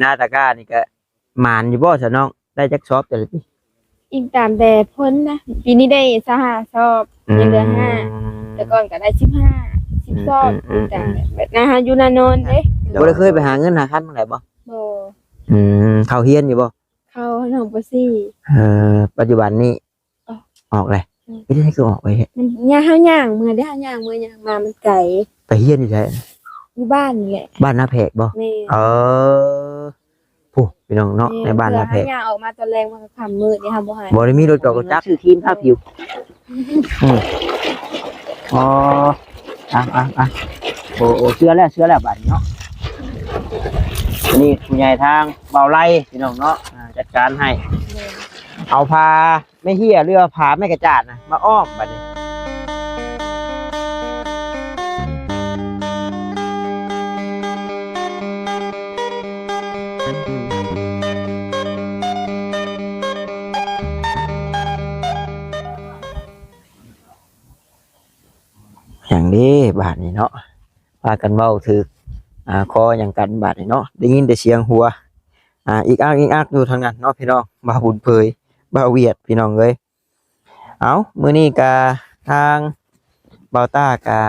ນາຕະກ້ານີ້ກະໝານຢູ່ບໍ່ຊະນ້ອງ? ໄດ້ຈັກຊອບແຕ່ລະປີ? ອີງຕາມແຕ່ຜົນນະ ປີນີ້ໄດ້ຊາວຫ້າຊອບ ອືມ ຍັງເຫຼືອຫ້າ ແຕ່ກ່ອນກະໄດ້ສິບຫ້າ ສິບຊອບ ອືມ ອີງຕາມແບບ ອືມ ແບບນາເຮົາຢູ່ນານອນເດ້. ບໍ່ໄດ້ເຄີຍໄປຫາເງິນຫາຄຳທາງໃດບໍ່? ບໍ່. ອືມ ເຂົ້າຮຽນຢູ່ບໍ່? ເຂົ້າຫ້ອງ ປໍສີ່. ເອີ ປັດຈຸບັນນີ້ ອອກ ອອກແລ້ວ. ອືມ ເຮັດຈັ່ງໃດຄືອອກໄປແທ້? ມັນຍ່າງ ເຮົາຍ່າງເມືອເດ້ ເຮົາຍ່າງເມືອຍ່າງມາ ມັນໄກ. ໄປຮຽນຢູ່ໃສ? ຢູ່ບ້ານນີ້ແຫຼະ. ບ້ານນາແພກບໍ່? ແມ່ນ. ເອີ ຜູ້ພີ່ນ້ອງເນາະ ແມ່ນ ໃນບ້ານນາແພກ ເຮົາຍ່າງອອກມາຕອນແລງ ມັນກະຄ່ຳມືດເດ້ ເຮົາບໍ່ໃຫ້ ບໍ່ໄດ້ມີລົດຈອດລົດຈັກ ຊື້ຄຣີມທາຜິວ. ອືມ ອໍ ອ່ະ ອ່ະ ອ່ະ ໂອ້ ໂອ້ ເຊື່ອແລ້ວ ເຊື່ອແລ້ວບາດນີ້ເນາະ. ອັນນີ້ຜູ້ໃຫຍ່ທາງເບົາໄລ ພີ່ນ້ອງເນາະ ອ່າ ຈັດການໃຫ້ ເອົາຜ້າແມ່ເຫ້ຍ ຫຼືວ່າຜ້າແມ່ກະຈາດນະ ມາອ້ອມບາດນີ້. ຫຍັງເດ້ບາດນີ້ເນາະ ພາກັນເວົ້າຖືກ ອ່າ ຄໍຫຍັງກັນບາດນີ້ເນາະ ໄດ້ຍິນແຕ່ສຽງຫົວ ອ່າ ອີກອັກອີກອັກຢູ່ທາງນັ້ນເນາະ ພີ່ນ້ອງ. ບ່າວບຸນເຜີຍ ບ່າວຫວຽດ ພີ່ນ້ອງເອີຍ. ເອົາ ມື້ນີ້ກະທາງບ່າວຕ້າກະ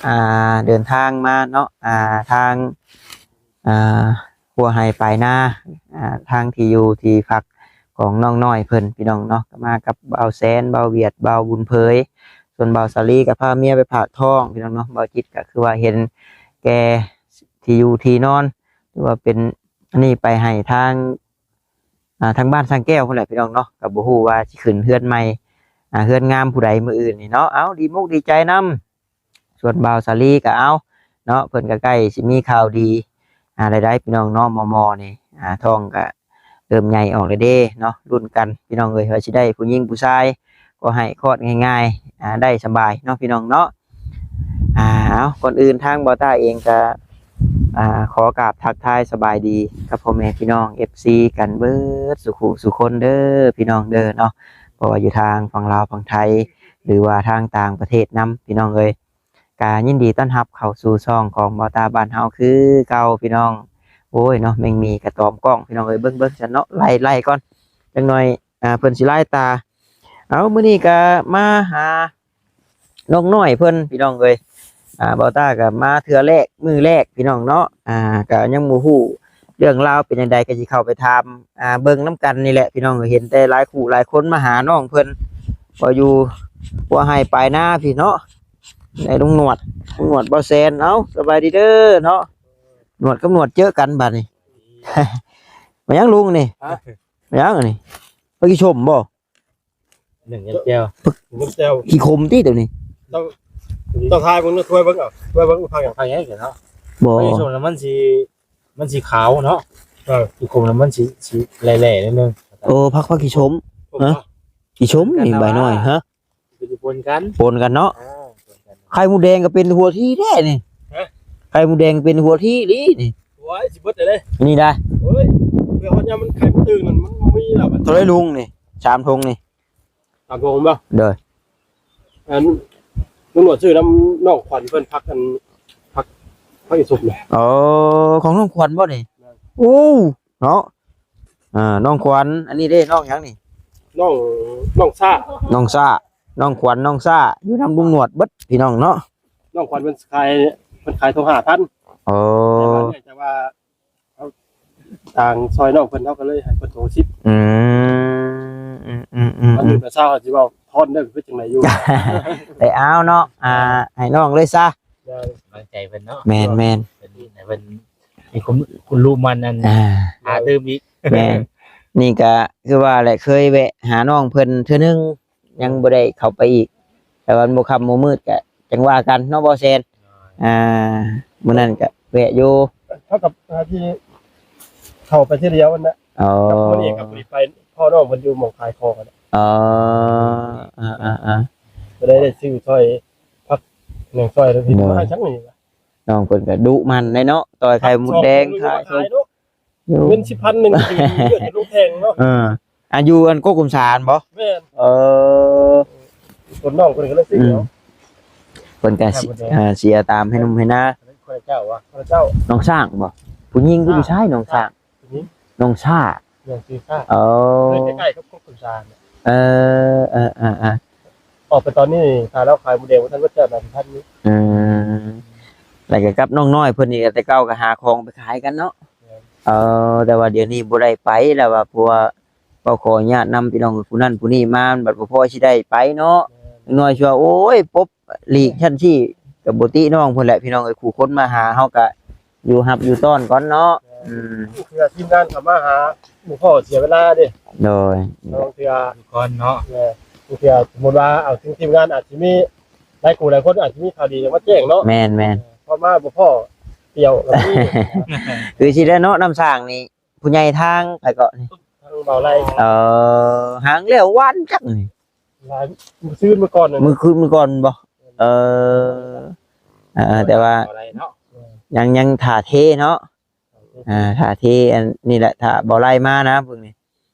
ອ່າ ເດີນທາງມາເນາະ ອ່າ ທາງ ອ່າ ຫົວໄຮ່ປາຍນາ ອ່າ ທາງທີ່ຢູ່ທີ່ພັກຂອງນ້ອງນ້ອຍເພິ່ນ ພີ່ນ້ອງເນາະ. ກະມາກັບບ່າວແຊນ ບ່າວຫວຽດ ບ່າວບຸນເຜີຍ ສ່ວນບ່າວສາລີກະພາເມຍໄປຝາກທ້ອງ ພີ່ນ້ອງເນາະ. ບ່າວຈິດກະຄືວ່າເຫັນແກ່ທີ່ຢູ່ທີ່ນອນ ຫຼືວ່າເປັນອັນນີ້ໄປໃຫ້ທາງ ອ່າ ທາງບ້ານສ້າງແກ້ວພຸ້ນແຫຼະ ພີ່ນ້ອງເນາະ. ກະບໍ່ຮູ້ວ່າຊິຂຶ້ນເຮືອນໃໝ່ ອ່າ ເຮືອນງາມຜູ້ໃດມື້ອື່ນນີ້ເນາະ. ເອົາ ດີມຸກດີໃຈນຳ. ສ່ວນບ່າວສາລີກະເອົາເນາະ ເພິ່ນກະໃກ້ຊິມີຂ່າວດີ ອ່າ ໄດ້ໆ ພີ່ນ້ອງເນາະ. ໝໍໆນີ້ ອ່າ ທ້ອງກະເລີ່ມໃຫຍ່ອອກແລ້ວເດ້ເນາະ. ລຸ້ນກັນ ພີ່ນ້ອງເອີຍ ວ່າຊິໄດ້ຜູ້ຍິງຜູ້ຊາຍ ກໍໃຫ້ຄອດງ່າຍໆ ອ່າ ໄດ້ສະບາຍເນາະ ພີ່ນ້ອງເນາະ. ອ່າ ເອົາ ກ່ອນອື່ນທາງບ່າວຕ້າເອງກະ ອ່າ ຂໍກາບທັກທາຍສະບາຍດີກັບພໍ່ແມ່ພີ່ນ້ອງ ເອັຟຊີ ກັນເບິດສູ່ຜູ້ສູ່ຄົນເດີ ພີ່ນ້ອງເດີເນາະ. ບໍ່ວ່າຢູ່ທາງຝັ່ງລາວຝັ່ງໄທ ຫຼືວ່າທາງຕ່າງປະເທດນຳ ພີ່ນ້ອງເອີຍ ກະຍິນດີຕ້ອນຮັບເຂົ້າສູ່ຊ່ອງຂອງບ່າວຕ້າບ້ານເຮົາຄືເກົ່າ ພີ່ນ້ອງ. ໂອ້ຍເນາະ ແມງໝີ່ກະຕອມກ້ອງ ພີ່ນ້ອງເອີຍ. ເບິ່ງໆ ຊັ້ນເນາະ ໄລ່ໆ ກ່ອນ ຈັກໜ່ອຍ ອ່າ ເພິ່ນຊິລາຍຕາ. ເອົາ ມື້ນີ້ກະມາຫານ້ອງນ້ອຍເພິ່ນ ພີ່ນ້ອງເອີຍ. ອ່າ ບ່າວຕ້າກະມາເທື່ອແລກ ມື້ແລກ ພີ່ນ້ອງເນາະ. ອ່າ ກະຍັງບໍ່ຮູ້ເລື່ອງລາວເປັນຈັ່ງໃດ ກະຊິເຂົ້າໄປຖາມ ອ່າ ເບິ່ງນຳກັນນີ້ແຫຼະ ພີ່ນ້ອງເອີຍ. ເຫັນແຕ່ຫຼາຍຄູ່ຫຼາຍຄົນມາຫານ້ອງເພິ່ນ ພໍຢູ່ຫົວໄຮ່ປາຍນາພີ້ເນາະ. ໃນລຸງໜວດ ລຸງໜວດ ບ່າວແຊນ. ເອົາ ສະບາຍດີເດີເນາະ. ໜວດກັບໜວດເຈີກັນບາດນີ້. ມາຫຍັງລຸງນີ້? ຮະ? ມາຫຍັງອັນນີ້? ຜັກຂີ້ຊົມບໍ່? ໜຶ້ງຍຳແຈ່ວ ຍຳແຈ່ວ ຂີ້ຂົມຕິໂຕນີ້. ເຈົ້າ ເຈົ້າທາຍເບິ່ງເດີ ຖ້ວຍເບິ່ງເອົາ ຖ້ວຍເບິ່ງ ຜັກຫຍັງ? ຜັກຫຍັງເນາະ? ບໍ່ ຜັກຂີ້ຊົມລະມັນຊິ ມັນຊິຂາວເນາະ. ເອີ ຂີ້ຂົມລະມັນຊິ ຊິແຫຼ້ໆ ໜ້ອຍໜຶ່ງ. ໂອ້ ຜັກ ຜັກຂີ້ຊົມ. ສົມ ຮະ? ເນາະ ຂີ້ຊົມນີ້ ປນກັນ ໃບນ້ອຍ ນະວະ ຮະ? ເປັນປົນກັນ ປົນກັນເນາະ. ອ່າ ປົນກັນ ໄຂ່ມົດແດງກໍເປັນຫົວທີແທ້ນີ້. ຮະ? ໄຂ່ມົດແດງເປັນຫົວທີອີ່ຫຼີນີ້. ໂອ້ຍ ຊິເບິດແລ້ວເດ້ ນີ້ໄດ້. ໂອ້ຍ ເພື່ອວ່າຍາມມັນໄຂ່ມັນຕື່ນນັ້ນ ມັນບໍ່ມີແລ້ວບັດ. ເທົ່າໃດລຸງນີ້ ສາມຖົງນີ້? ສາມຖົງແມ່ນບໍ່? ໂດຍ. ອັນ ລຸງໜວດຊື້ນຳນ້ອງຂວັນເພິ່ນ ຜັກອັນ ຜັກ ຜັກອີ່ສົບນີ້. ອໍ ຂອງນ້ອງຂວັນບໍ່ນີ້? ແມ່ນ. ໂອ້ ເນາະ. ອ່າ ນ້ອງຂວັນ ອັນນີ້ເດ້ ນ້ອງຫຍັງນີ້? ນ້ອງ ນ້ອງຊ້າ ນ້ອງຊ້າ ນ້ອງຂວັນ ນ້ອງຊ້າ ຢູ່ນຳລຸງໜວດເບິດ ພີ່ນ້ອງເນາະ. ນ້ອງຂວັນເພິ່ນຂາຍ ເພິ່ນຂາຍໂຕຫ້າພັນ. ໂອ້ ແຕ່ວ່າເນື່ອງຈາກວ່າ ເຮົາຕ່າງຊ່ອຍນ້ອງເພິ່ນ ເຮົາກໍເລີຍໃຫ້ເພິ່ນໂຕສິບ. ອືມ ອືມໆໆໆ ມັນຢູ່ແຕ່ເຊົ້າ ເຮົາຊິເວົ້າທອນເດີ ຄືຈັ່ງໃດຢູ່ ແຕ່ເອົາເນາະ ອ່າ ໃຫ້ນ້ອງເລີຍຊະ. ກຳລັງໃຈເພິ່ນເນາະ. ແມ່ນໆ ເພິ່ນໃຫ້ເພິ່ນ ໃຫ້ຄຸນ ຄຸນລູກມັນນັ້ນ ອ່າ ຫາຕື່ມອີກ. ແມ່ນ ນີ້ກະຄືວ່າແຫຼະ ເຄີຍແວະຫານ້ອງເພິ່ນເທື່ອໜຶ່ງ ຍັງບໍ່ໄດ້ເຂົ້າໄປອີກ ແຕ່ວ່າມັນບໍ່ຄ່ຳບໍ່ມືດກະຈັ່ງວ່າກັນເນາະ ບໍ່ແຊນ. ອ່າ ມື້ນັ້ນກະແວະຢູ່ ເທົ່າກັບ ອ່າ ທີ່ເຂົ້າໄປເທື່ອດຽວນັ້ນນະ. ອໍ ກັບມື້ນີ້ກໍພໍດີໄປພໍ້ນ້ອງເພິ່ນຢູ່ໝ່ອງຂາຍຂອງນັ້ນ. ອໍ ອ່າໆໆ ກໍໄດ້ ໄດ້ຊື້ຊ່ອຍ ຜັກແໜງຊ່ອຍແລ້ວຊິມາຫາຫຍັງນີ້. ນ້ອງເພິ່ນກໍດຸໝັ່ນເດ້ເນາະ ຕ່ອຍໄຂ່ມົດແດງຂາຍ ເງິນສິບພັນໜຶ່ງ ເດືອນເປັນລູກແພງເນາະ. ເອີ ອາ ຢູ່ອັນໂກກຂຸມສານບໍ່? ແມ່ນ. ເອີ ຄົນນ້ອງເພິ່ນກໍເລີຍຊື້ເນາະ. ອືມ ເພິ່ນກໍເສຍ ເອີ ເສຍຕາມໃຫ້ໜຸ່ມໃຫ້ນາ. ຄົນລະເຈົ້າວະ ຄົນລະເຈົ້າ. ນ້ອງຊ້າງບໍ່? ຜູ້ຍິງຄືຜູ້ຊາຍ? ນ້ອງຊ້າງ. ໜອງຊາ ໜອງຊີຊາ ເອີ ຢູ່ໃກ້ໆກັບກົກຂຸນຊານ. ເອີ ເອີ ເອີ ເອີ ອອກໄປຕອນນີ້ ຖ້າລາວຂາຍໝູແດງບໍ່ທັນເບິດແລ້ວນະ ທັນຢູ່. ອືມ ແລ້ວກໍກັບນ້ອງນ້ອຍເພິ່ນນີ້ ແຕ່ເກົ່າກໍຫາຂອງໄປຂາຍກັນເນາະ. ແມ່ນ. ເອີ ແຕ່ວ່າດຽວນີ້ບໍ່ໄດ້ໄປແລ້ວວ່າ ເພາະວ່າ ກໍຂໍອະນຸຍາດນຳພີ່ນ້ອງຜູ້ນັ້ນຜູ້ນີ້ມາ ມັນບັດບໍ່ພໍຊິໄດ້ໄປເນາະ. ແມ່ນ. ນ້ອຍຊົ່ວ ໂອ້ຍ ປົບຫຼີກຊັ້ນຊີ້ ກໍບໍ່ຕິນ້ອງເພິ່ນແຫຼະ ພີ່ນ້ອງເອີຍ. ຜູ້ຄົນມາຫາເຮົາກໍຢູ່ຮັບຢູ່ຕ້ອນກ່ອນເນາະ. ແມ່ນ. ອືມ ເທື່ອທີມງານເຂົ້າມາຫາບໍ່ພໍເສຍເວລາເດ້. ໂດຍ ບາງເທື່ອກ່ອນເນາະ. ແມ່ນ. ບາງເທື່ອສົມມຸດວ່າ ເອົາ ທີມງານອາດຊິມີຫຼາຍຄູ່ຫຼາຍຄົນ ອາດຊິມີຂ່າວດີມາແຈ້ງເນາະ. ແມ່ນໆ. ເອີ ພໍມາບໍ່ພໍປ່ຽວກໍມີ. ຄືຊິໄດ້ເນາະ ນ້ຳສ້າງນີ້ ຜູ້ໃຫຍ່ທາງໃຜເກາະນີ້? ທາງເບົາໄລ. ເອີ ຫາງແລ້ວວານຈັກນີ້ ຫຼາຍ ມື້ຊືນມື້ກ່ອນ ມື້ຄືນມື້ກ່ອນບໍ່? ເອີ ເອີ ແຕ່ວ່າເບົາໄລເນາະ ຍັງ ຍັງຖ້າເທເນາະ. ອ່າ ຖ້າເທອັນນີ້ແຫຼະ ຖ້າເບົາໄລມານະເບິ່ງນີ້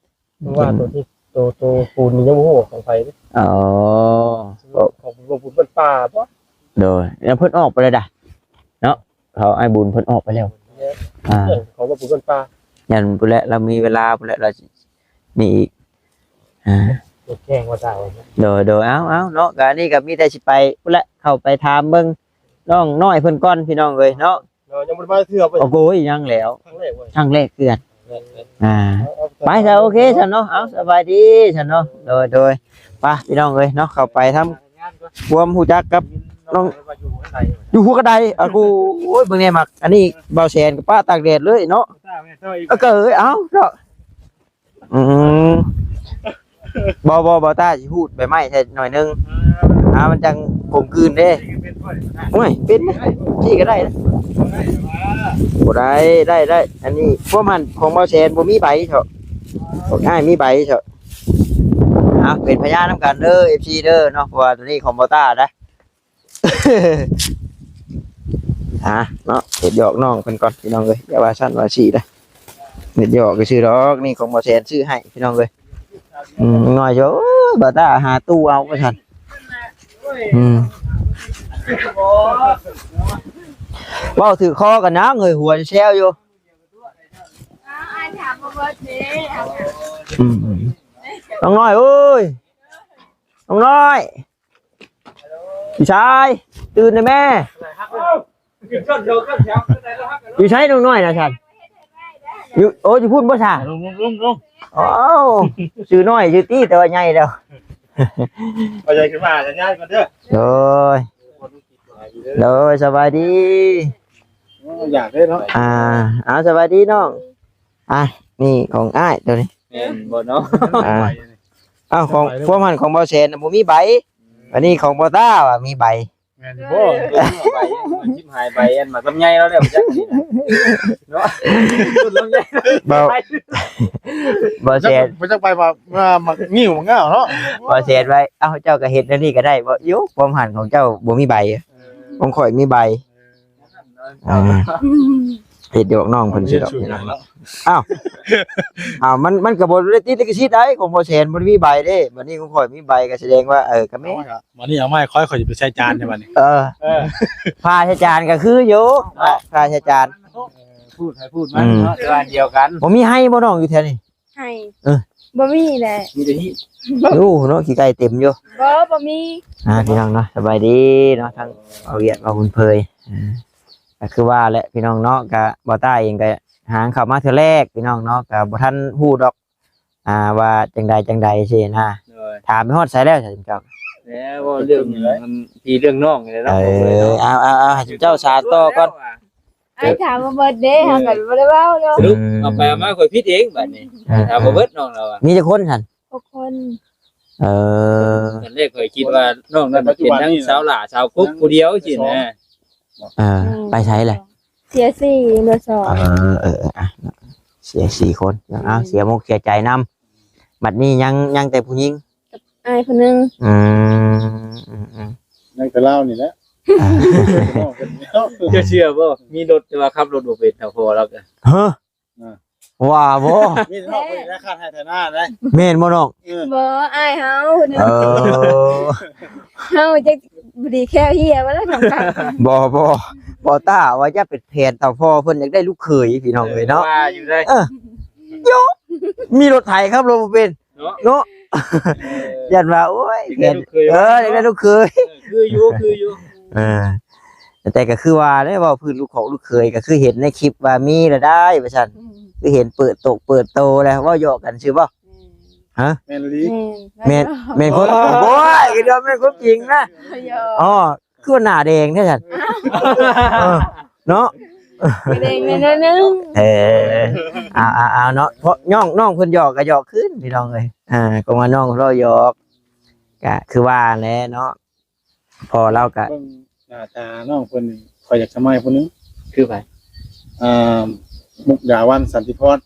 ເພາະວ່າໂຕທີ່ ໂຕ ໂຕປູນນີ້ຍັງບໍ່ຮູ້ຂອງໃຜເດ້. ອໍ ຂອງບຸນບ້ານປ່າບໍ່? ໂດຍ ແລ້ວເພິ່ນອອກໄປແລ້ວດາເນາະ ເຂົາອ້າຍບຸນເພິ່ນອອກໄປແລ້ວ. ອ່າ ຂອງບຸນບ້ານປ່າ ຍັນພຸ້ນແຫຼະ ລາວມີເວລາພຸ້ນແຫຼະ ລາວນີ້ອີກ. ອ່າ ແຂ່ງວ່າຊາວ. ໂດຍ ໂດຍ ເອົາ ເອົາເນາະ ກະນີ້ກະມີແຕ່ຊິໄປພຸ້ນແຫຼະ ເຂົ້າໄປຖາມເບິ່ງນ້ອງນ້ອຍເພິ່ນກ່ອນ ພີ່ນ້ອງເອີຍເນາະ. ເນາະ ຍັງບໍ່ໄດ້ມາເທື່ອເວີຍ. ໂອ້ຍ ຍັງແລ້ວ ຄັ້ງແລກເວີຍ ຄັ້ງແລກເທື່ອ. ອ່າ ໄປຊະ ໂອເຄຊັ້ນເນາະ. ເອົາ ສະບາຍດີຊັ້ນເນາະ. ໂດຍ ໂດຍ ໄປພີ່ນ້ອງເອີຍເນາະ ເຂົ້າໄປທຳຄວາມຮູ້ຈັກກັບນ້ອງ ຢູ່ຫົວກະໄດ. ອາ ໂອ້ຍ ເບິ່ງແດ່ໝາກ ອັນນີ້ເບົາແສນກໍປະຕາກແດດເລີຍເນາະ. ເອີ ເອີ ເອົາເນາະ. ອືມ ບໍ່ ບໍ່ ບໍ່ຕ້າຊິຮູດໃບໄມ້ໃສ່ໜ້ອຍໜຶ່ງ ອ່າ ມັນຈັ່ງກົມກືນເດ້. ໂອ້ຍ ເປັນ ຊີ້ກໍໄດ້ ບໍ່ໄດ້ ໄດ້ ໄດ້. ອັນນີ້ພວກມັນຂອງບໍ່ແສນບໍ່ມີໃບເທາະ ພວກອ້າຍມີໃບເທາະ. ເອົາ ເປັນພະຍານນຳກັນເດີ ເອັຟຊີ ເດີເນາະ ເພາະວ່າໂຕນີ້ຂອງບໍ່ຕ້ານະ. ອ່າ ເນາະ ເຮັດຫຍອກນ້ອງເພິ່ນກ່ອນ ພີ່ນ້ອງເອີຍ ຢ່າວ່າຊັ້ນວ່າຊີ້ເດີ ເຮັດຫຍອກຊື່ດອກ. ນີ້ຂອງບໍ່ແສນຊື້ໃຫ້ ພີ່ນ້ອງເອີຍ. ອືມ ນ້ອຍຢູ່ ໂອ້ຍ ບ່າວຕ້າຫາຕູ້ເອົາວ່າຊັ້ນ. ອືມ ເວົ້າຖືກຄໍກັນນະເອີຍ ຫົວແຊວຢູ່. ອືມ ນ້ອງນ້ອຍເອີຍ ນ້ອງນ້ອຍ ພີ່ຊາຍ ຕື່ນແດ່ແມ່. ຢູ່ໃສນ້ອງນ້ອຍນະຊັ້ນ? ຢູ່ ໂອ້ ຢູ່ພຸ້ນບໍ່ຊະ? ລຸງ ລຸງ ລຸງ ລຸງ. ໂອ້ ຊື່ນ້ອຍຊື່ຕິ ແຕ່ວ່າໃຫຍ່ແລ້ວ. ເອົາໃຫຍ່ຂຶ້ນມາ ສັນຍານກ່ອນເດີ. ໂດຍ ໂດຍ ສະບາຍດີ. ໂອ້ ຢາກເດ້ເນາະ. ອ່າ ເອົາ ສະບາຍດີນ້ອງ. ອ່ະ ນີ້ຂອງອ້າຍໂຕນີ້ ແມ່ນບໍ່ເນາະ? ອ່າ ເອົາ ຂອງ ພວກມັນຂອງບໍ່ແສນນະບໍ່ມີໃບ ອັນນີ້ຂອງບໍ່ຕ້າວ່າມີໃບ. ແມ່ນບໍ່? ໃບ ຊິບຫ້າໃບ ອັນໝາກລຳໄຍລາວແລ້ວຈັກນີ້ນະເນາະ. ຕົ້ນລຳໄຍ ບໍ່ ບໍ່ແສນ ບໍ່ຈັກໃບ ໝາກ ໝາກງິ້ວ ໝາກງາວເນາະ. ບໍ່ແສນວ່າ ເອົ້າ ເຈົ້າກໍເຮັດແນວນີ້ກໍໄດ້ບໍ່? ຢູ່ ຄວາມຫັນຂອງເຈົ້າບໍ່ມີໃບ ເອີ ຂອງຂ້ອຍມີໃບ. ອ່າ ເຮັດຫຍອກນ້ອງເພິ່ນຊື່ດອກ. ເຮັດຫຍັງເນາະ? ອ້າວ ອ້າວ ມັນ ມັນກໍບໍ່ໄດ້ຕິດລິຂະສິດໃດ ຂອງພໍ່ແສນບໍ່ໄດ້ມີໃບເດ້. ບັດນີ້ຂອງຂ້ອຍມີໃບ ກໍສະແດງວ່າ ເອີ ກໍແມ່ນ. ບັດນີ້ເອົາມາໃຫ້ຂ້ອຍ ຂ້ອຍຊິໄປໃສ່ຈານໃນບັດນີ້. ເອີ ເອີ ຜ້າໃສ່ຈານກໍຄືຢູ່ ຜ້າໃສ່ຈານ. ເອີ ພູດໃຜພູດມັນເນາະ ແຕ່ວ່າອັນດຽວກັນ. ບໍ່ມີໄຮ່ບໍ່ນ້ອງຢູ່ແຖວນີ້? ໄຮ່ ເອີ ບໍ່ມີແຫຼະ ມີແຕ່ຮີດ. ໂອ້ເນາະ ຂີ້ໄກ່ເຕັມຢູ່. ບໍ່ ບໍ່ມີ. ອ່າ ພີ່ນ້ອງເນາະ ສະບາຍດີເນາະ ທັງເອົາວຽກເອົາບຸນເຜີຍ. ອ່າ ກໍຄືວ່າແຫຼະພີ່ນ້ອງເນາະ ກໍບໍ່ຕ້າເອງກໍຫາເຂົ້າມາເທື່ອແລກພີ່ນ້ອງເນາະ ກໍບໍ່ທັນຮູ້ດອກ ອ່າ ວ່າຈັ່ງໃດຈັ່ງໃດຊີ້ນະ. ໂດຍ ຖາມໄປຮອດໃສແລ້ວເຈົ້າ? ແລ້ວເວົ້າເລື່ອງພີ່ເລື່ອງນ້ອງນີ້ແຫຼະເນາະ. ເອີ ເອົາ ເອົາ ເອົາ ໃຫ້ເຈົ້າສານຕໍ່ກ່ອນ. ອ້າຍຖາມມາເບິດເດ້ ເຮົາກໍບໍ່ໄດ້ເວົ້າເນາະ. ສະຫຼຸບ ອືມ ເອົາໄປເອົາມາຂ້ອຍຜິດເອງບັດນີ້. ເອີ ຖາມມາເບິດນ້ອງລາວວ່າ ມີຈັກຄົນຊັ້ນ? ຫົກຄົນ. ເອີ ຕອນແລກຂ້ອຍຄິດວ່ານ້ອງນັ້ນເປັນທັງສາວຫຼ້າສາວກົກຜູ້ດຽວຊີ້ນະ. ເອີ ອືມ ໄປໃສແຫຼະ? ເສຍສີ່ ເຫຼືອສອງ. ເອີ ເອີ ເອີ ອ່ະ ເສຍສີ່ຄົນ. ເອົາ ເສຍມຸກເສຍໃຈນຳ. ບັດນີ້ຍັງ ຍັງແຕ່ຜູ້ຍິງ ກັບອ້າຍຜູ້ໜຶ່ງ. ອືມ ອືມ ອືມ ຍັງແຕ່ລາວນີ້ແຫຼະ. ອ່າ ເຈົ້າເຊື່ອບໍ່? ມີລົດແຕ່ວ່າຂັບລົດບໍ່ເປັນເທົ່າພໍ່ລາວກະ. ຮະ? ອ່າ ວ່າບໍ່? ມີແຕ່ເວົ້າໄປແລ້ວ ຄາດໄຮ່ໄຖນາໄດ໋. ແມ່ນບໍ່ນ້ອງ? ເອີ ບໍ່ ອ້າຍເຮົາ. ເອີ ເຮົາຈັກບໍ່ດີແຄ່ວເຮຍວ່າແລ້ວ. ບໍ່ ບໍ່ ບໍ່ຕ້າວ່າຢ່າໄປແຜນເທົ່າພໍ່ເພິ່ນ ຢາກໄດ້ລູກເຂີຍ ພີ່ນ້ອງເອີຍເນາະ. ວ່າຢູ່ເດ້. ເອີ ໂຈະ ມີລົດໄຖຂັບລົດບໍ່ເປັນ ເນາະ ເນາະ ເອີ ຢ້ານວ່າ ໂອ້ຍ ຢາກໄດ້ລູກເຂີຍ ເອີ ຢາກໄດ້ລູກເຂີຍ ເອີ ຄືຢູ່ ຄືຢູ່ ເອີ ແຕ່ກໍຄືວ່າແຫຼະ ເວົ້າພື້ນລູກຂອງລູກເຂີຍ ກໍຄືເຫັນໃນຄລິບວ່າມີລະໄດ້ວ່າຊັ້ນ ອືມ ຄືເຫັນເປີດຕົກເປີດໂຕແລ້ວ ເວົ້າຫຍອກກັນຊື່ບໍ່? ແມ່ນ ຮະ? ແມ່ນອີ່ຫຼີ ແມ່ນ ແມ່ນ ແມ່ນຄົນ ໂອ້ຍ ຄິດວ່າແມ່ນຄວາມຈິງນະ ຫຍອກ ອໍ ຄືວ່າໜ້າແດງແທ້ຊັ້ນ ເອີ ເນາະ ກໍແດງແດ່ໜ້ອຍໜຶ່ງ ເອີ ເອົາ ເອົາ ເອົາເນາະ ເພາະນ້ອງ ນ້ອງເພິ່ນຫຍອກກໍຫຍອກຄືນ ພີ່ນ້ອງເອີຍ ອ່າ ກໍວ່ານ້ອງເຮົາຫຍອກ ກໍຄືວ່າແຫຼະເນາະ ພໍ່ລາວກໍ ເບິ່ງໜ້າຕານ້ອງເພິ່ນນີ້ ຂ້ອຍຢາກສະໄໝຜູ້ໜຶ່ງ ຄືໃຜ? ອ່າ ມຸກດາວັນ ສັນຕິພອນ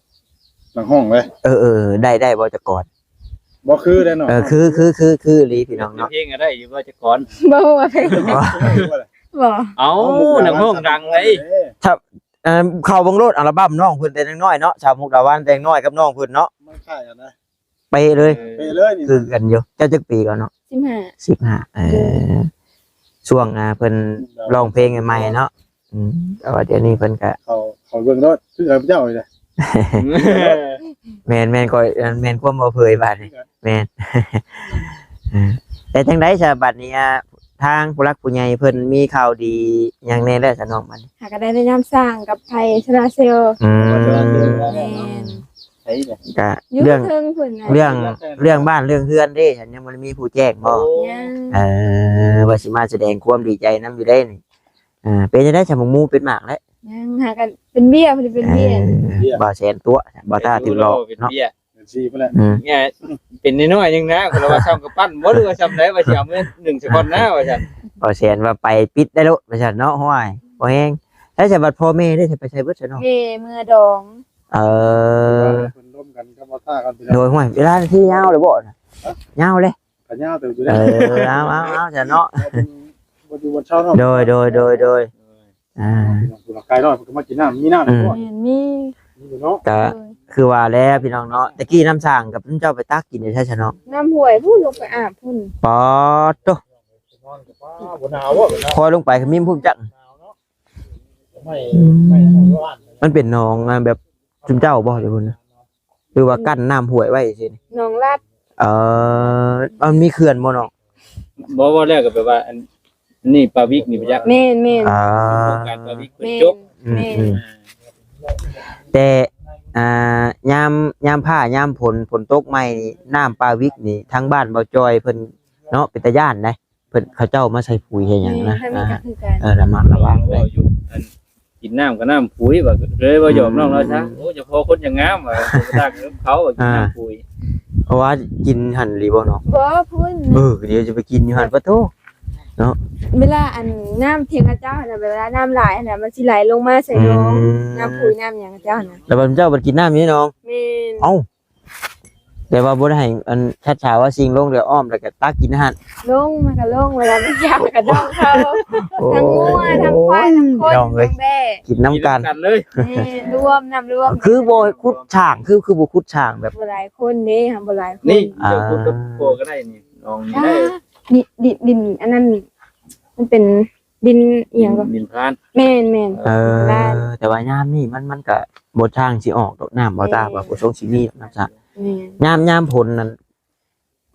ນັກຮ້ອງເລີຍ ເອີ ເອີ ໄດ້ ໄດ້ບໍ່ຈັກກອນ? ບໍ່ຄືເດ້ເນາະ ເອີ ຄື ຄື ຄື ຄືອີ່ຫຼີພີ່ນ້ອງເນາະ ເພງກໍໄດ້ຢູ່ບໍ່ຈັກກອນ? ບໍ່ຮູ້ວ່າເພງ ບໍ່ ບໍ່ ເອົ້າ ເອົ້າ ນັກຮ້ອງດັງເດ້ ຖ້າ ເອີ ເຂົ້າເບິ່ງໂລດອັລບັມນ້ອງເພິ່ນແຕ່ນ້ອຍເນາະ ສາວມຸກດາວັນແຕ່ນ້ອຍກັບນ້ອງເພິ່ນເນາະ ມັນຄ້າຍກັນນະ ເປະເລີຍ ເອີ ເປະເລີຍນີ້ ຄືກັນຢູ່ ເຈົ້າຈັກປີກ່ອນເນາະ? ສິບຫ້າ ສິບຫ້າ ເອີ ເອີ ຊ່ວງ ອ່າ ເພິ່ນຮ້ອງເພງໃໝ່ໆເນາະ ອືມ ແຕ່ວ່າດຽວນີ້ເພິ່ນກະ ເຂົາ ເຂົາເບິ່ງໂລດ ຄືກັບເຈົ້ານີ້ແຫຼະ ແມ່ນ ແມ່ນ ຂ້ອຍ ແມ່ນຄວາມບໍ່ເຜີຍບາດນີ້ ແມ່ນ ເອີ ແຕ່ຈັ່ງໃດຊະ ບັດນີ້ ອ່າ ທາງຜູ້ຫຼັກຜູ້ໃຫຍ່ເພິ່ນມີຂ່າວດີຫຍັງແດ່ແລ້ວຊະນ້ອງ ບັດນີ້? ຫາກໍໄດ້ໄດ້ຍາມສ້າງກັບໄຟໂຊລາເຊວ ອືມ ແມ່ນ ໃສລະ? ກະເລື່ອງ ເລື່ອງ ເລື່ອງບ້ານເລື່ອງເຮືອນເດ້ ຍັງບໍ່ໄດ້ມີຜູ້ແຈ້ງບໍ່? ຍັງ ເອີ ວ່າຊິມາສະແດງຄວາມດີໃຈນຳຢູ່ເດ້ນີ້ ອ່າ ເປັນຈັ່ງໃດຊະ ໝາກມູເປັນໝາກແລ້ວ? ຍັງ ຫາກັນເປັນເບ້ຍ ເພິ່ນເປັນເບ້ຍ ເອີ ເບ້ຍ ບ່າວແສນຕົວະ ບ່າວຕ້າຖືຫຼອກເນາະ ເປັນເບັ້ຍ ເປັນສີພຸ້ນແຫຼະ ອືມ ແມ່ນ ເປັນນ້ອຍໆໜຶ່ງນະ ເພິ່ນວ່າສ່ຳກຳປັ້ນບໍ່ ຫຼືວ່າສ່ຳໃດ ວ່າຊິເອົາເມືອໜຶ່ງສາກ່ອນນະ ວ່າຊັ້ນ ບ່າວແສນວ່າໄປປິດໄດ້ໂລດ ວ່າຊັ້ນເນາະ ຫ້ວຍ ບໍ່ແຮງ ແລ້ວສະບັດພໍ່ແມ່ເດ້ ໄປໃສເບິດຊະນ້ອງ? ແມ່ເມືອດອງ ເອີ ເພິ່ນລົມກັນກັບບ່າວຕ້າກ່ອນ ໂດຍ ຫ້ວຍ ເວລາທີ່ຍາວເລີຍບໍ່ນະ? ຍາວເລີຍ ກໍຍາວເຕີບຢູ່ເດ້ ເອີ ເອົາ ເອົາ ເອົາ ຊະເນາະ ບໍ່ຢູ່ບໍ່ເຊົາເນາະ ໂດຍ ໂດຍ ໂດຍ ໂດຍ ອ່າ ພີ່ນ້ອງຜູ້ໃດໄກເນາະ ເພິ່ນກໍມາກິນນ້ຳ ມີນ້ຳຢູ່ບໍ່? ອືມ ແມ່ນ ມີ ມີຢູ່ເນາະ ກໍ ໂດຍ ຄືວ່າແລ້ວພີ່ນ້ອງເນາະ ແຕ່ກີ້ນ້ຳສ້າງກັບເຈົ້າໄປຕັກກິນຢູ່ໃສຊະນ້ອງ? ນ້ຳຫ້ວຍພຸ້ນ ລົງໄປອາບພຸ້ນ ປາດໂທ້ ບໍ່ໜາວບໍ່? ຄ່ອຍລົງໄປຂະມິ້ມພຸ້ນຈັກ ອືມ ມັນເປັນໜອງ ອ່າ ແບບ ຊຸມເຈົ້າບໍ່ ຢູ່ພຸ້ນນະ ຫຼືວ່າ ອືມ ກັ້ນນ້ຳຫ້ວຍໄວ້ຊື່ນີ້? ໜອງລັດ ເອີ ມັນມີເຂື່ອນບໍ່ນ້ອງ? ບໍ່ ເວົ້າແລ້ວກໍແບບວ່າ ອັນນີ້ປາວິກນີ້ບໍ່ຈັກ ແມ່ນໆ ອ່າ ໂຄງການປາວິກເພິ່ນ ແມ່ນ ຈົບ ອືມ ແມ່ນ ອືມ ແຕ່ ອ່າ ຍາມ ຍາມຟ້າຍາມຝົນ ຝົນຕົກໃໝ່ນີ້ ນ້ຳປາວິກນີ້ ທາງບ້ານບໍ່ຈ່ອຍເພິ່ນເນາະ ເປັນຕາຢ້ານໃດ. ເພິ່ນ ເຂົາເຈົ້າມາໃສ່ປຸຍໃສ່ຫຍັງນະ ແມ່ນ ທາງນີ້ກໍຄືກັນ ອ່າ ເອີ ລະມັດລະວັງ ເວົ້າຢູ່ ອັນ ກິນນ້ຳກໍນ້ຳປຸຍ ວ່າເລີຍວ່າຫຍອກນ້ອງລາວຊະ ອືມ ໂອ້ ຈະພໍຄົນຢ່າງງາມ ວ່າ ຕ່າງກັບເຂົາ ກິນນ້ຳປຸຍ ອ່າ ເພາະວ່າກິນຫັ້ນອີ່ຫຼີບໍ່ນ້ອງ? ບໍ່ ພຸ້ນ ເອີ ດຽວຈະໄປກິນຢູ່ຫັ້ນ ປະໂທ້ ເນາະ ເວລາ ອັນ ນ້ຳທຽງຂະເຈົ້າຫັ້ນນະ ເວລານ້ຳຫຼາຍຫັ້ນນະ ມັນຊິໄຫຼລົງມາໃສ່ໜອງ ອືມ ນ້ຳປຸຍນ້ຳຫຍັງຂະເຈົ້າຫັ້ນນະ ແລ້ວບັດເຈົ້າບັດກິນນ້ຳຢູ່ໜອງ ແມ່ນ ເອົ້າ ແຕ່ວ່າບໍ່ໄດ້ໃຫ້ອັນ ສັດສາວາສິ່ງລົງ ແລ້ວອ້ອມ ແລ້ວກໍຕັກກິນຫັ້ນ ລົງ ມັນກໍລົງ ເວລາມັນຢາກມັນກໍດົງເຂົ້າ ໂອ້ຍ ທັງງົວ ທັງຄວາຍ ທັງຄົນ ພີ່ນ້ອງເອີຍ ທັງແບ້ ກິນນຳກັນ ກິນນຳກັນເລີຍ ແມ່ນ ລວມ ນ້ຳລວມ ຄືບໍ່ຂຸດຊ່າງ ຄື ຄືບໍ່ຂຸດຊ່າງແບບ ບໍ່ຫຼາຍຄົນເດ້ ຫາບໍ່ຫຼາຍຄົນ ນີ້ ອ່າ ເຈົ້າຂຸດກັບພໍ່ກໍໄດ້ນີ້ ນ້ອງນີ້ໄດ້ ອ່າ ດິນ ດິນ ດິນອັນນັ້ນ ມັນເປັນ ດິນອີ່ຫຍັງກໍ ດິນພານ ແມ່ນໆ ເອີ ແຕ່ວ່າຍາມນີ້ມັນ ມັນກະບໍ່ທາງຊິອອກດອກ ນ້ຳບໍ່ຕາ ເອີ ວ່າບໍ່ຊົງຊິມີດອກນ້ຳສະ ແມ່ນ ຍາມ ຍາມຝົນນັ້ນ